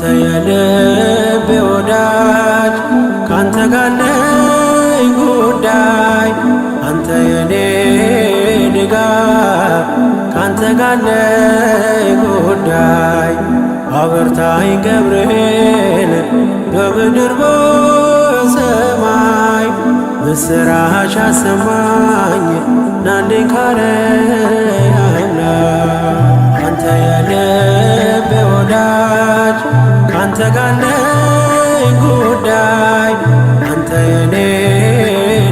አንተ የልቤ ወዳጅ ካንተ ጋለኝ ጉዳይ አንተ የኔ ድጋፍ ካንተ ጋለኝ ጉዳይ አበርታኝ ገብርኤል በምድር በሰማይ ምስራች አሰማኝ ናልኝ ካርያም አንተ የልቤ ወዳጅ ካንተ ጋለኝ ጉዳይ አንተ የኔ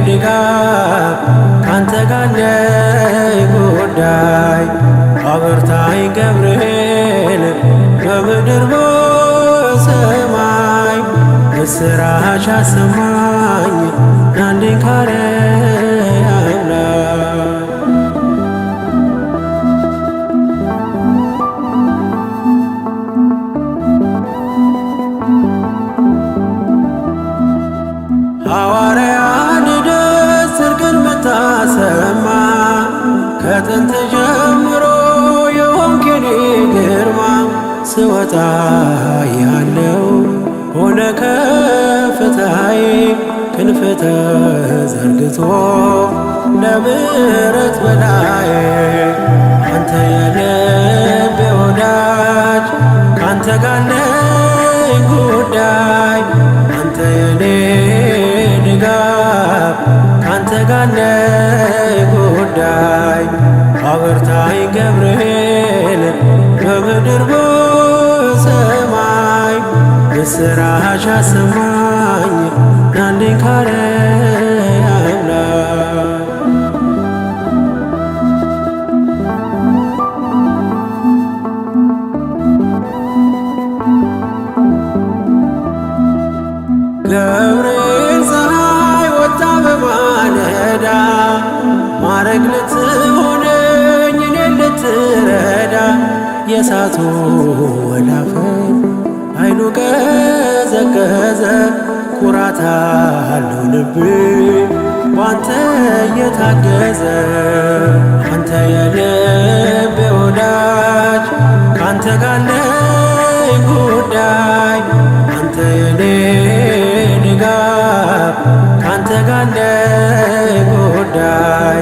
ድጋፍ ካንተ ጋለኝ ጉዳይ አበርታኝ ገብርኤል በምድር በሰማይ ምስራች አሰማኝ ናልኝ ካርያም ሐዋርያ ልደት ጽድቅን ምታሰማ ከጥንት ጀምሮ የሆንክ የኔ ግርማ ስወጣ ያለው ሆነ ከፍታዬ ክንፍ ተዘርግቶ ለምሕረት በላዬ አንተ የልቤ ወዳጅ ካንተ ጋለኝ ጉዳይ አንተ የኔ ድጋፍ ካንተ ጋለኝ ጉዳይ አበርታኝ ገብርኤል በምድር በሰማይ ምስራች አሰማኝ ናልኝ ካርያም ገብርኤል ፀሐይ ወጣ በማለዳ ማረግ ልትሆነኝ እኔን ልትረዳ የእሳቱ ወላፈን ኃይሉ ቀዘቀዘ ኩራት አለው ልቤ ባንተ እየታገዘ አንተ የልቤ ወዳጅ ካንተ ጋለኝ ጉዳይ አንተ የኔ ድጋፍ ካንተ ጋለኝ ጉዳይ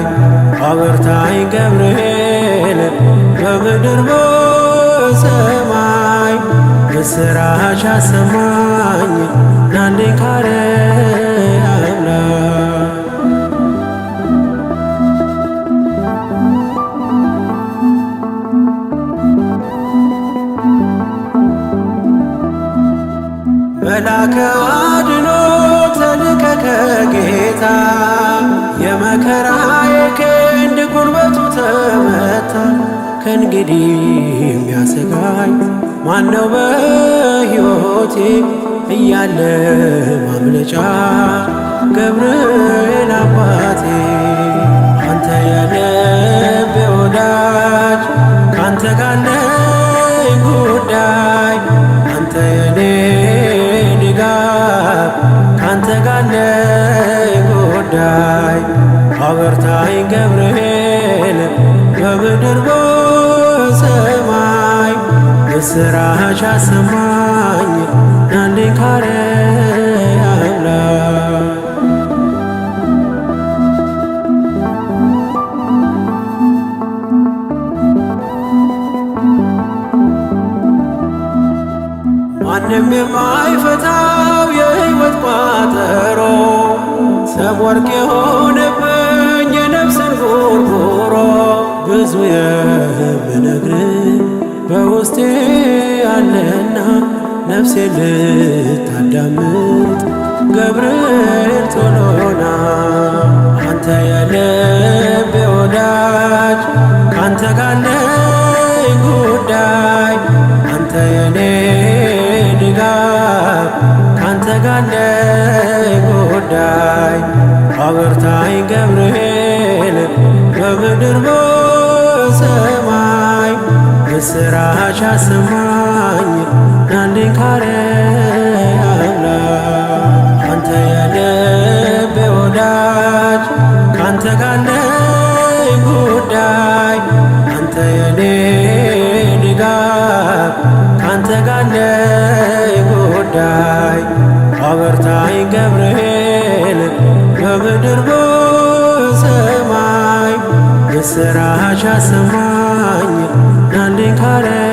አበርታኝ ገብርኤል በምድር በሰማይ ምስራች አሰማኝ ናልኝ ካርያም መላከ አድኖ ተልከ ከጌታ የመከራዬ ክንድ ጉልበቱ ተመታ። ከእንግዲህ የሚያሰጋኝ ማነው በሕይወቴ እያለ ማምለጫ ገብርኤል አባቴ አንተ የልቤ ወዳጅ ካንተ ጋለኝ ጉዳይ አንተ የኔ ድጋፍ ካንተ ጋለኝ ጉዳይ አበርታኝ ገብርኤል በምድር በሰማይ ምስራች አሰማኝ ናልኝ ካርያም ማንም የማይፈታው የሕይወት ቋጠሮ ሰም ወርቅ የሆነብኝ የነፍስን ጉርጉሮ ብዙ የምነግር በውስጤ አለና ነፍሴ ልታዳምጥ ገብርኤል ቶሎና አንተ የልቤ ወዳጅ ካንተ ጋለኝ ጉዳይ አንተ የኔ ድጋፍ ካንተ ጋለኝ ጉዳይ አበርታኝ ገብርኤል በምድር በሰማይ ምስራች አሰማኝ ናልኝ ካርያም አንተ የልቤ ወዳጅ ካንተ ጋለኝ ጉዳይ አንተ የኔ ድጋፍ ካንተ ጋለኝ ገብርኤል በምድር በሰማይ ምስራች አሰማኝ ናልኝ ካርያም።